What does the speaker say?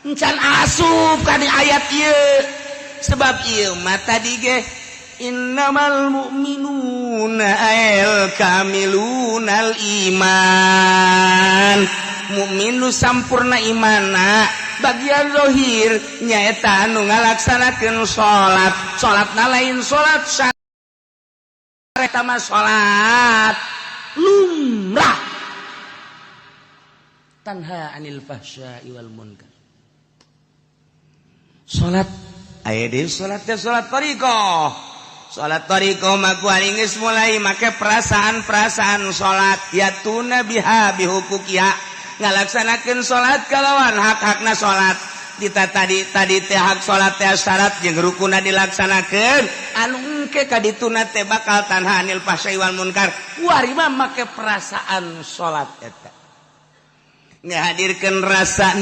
Encan asup ka di ayat ieu, sebab ieu mah tadi ge innamal mu'minuna al kamilunal iman, mukmin nu sampurna imana bagian zahir nyaeta anu ngalaksanakeun salat. Salatna lain salat syariat mah, salat lumrah, tanha anil fahsya'i wal munkar. Salat aya deui, salat teh salat thariqah. Salat thariqah mah ku geus mulai make perasaan-perasaan salat, yatuna biha bihuquqiha, ngalaksanakeun salat kalawan hak-hakna salat. Dita tadi tadi teh hak salat teh syarat jeung rukuna dilaksanakeun, anu engke ka dituna teh bakal tanha anil fahsya'i wal munkar. Kuari mah make perasaan salat eta ngahadirkeun rasa.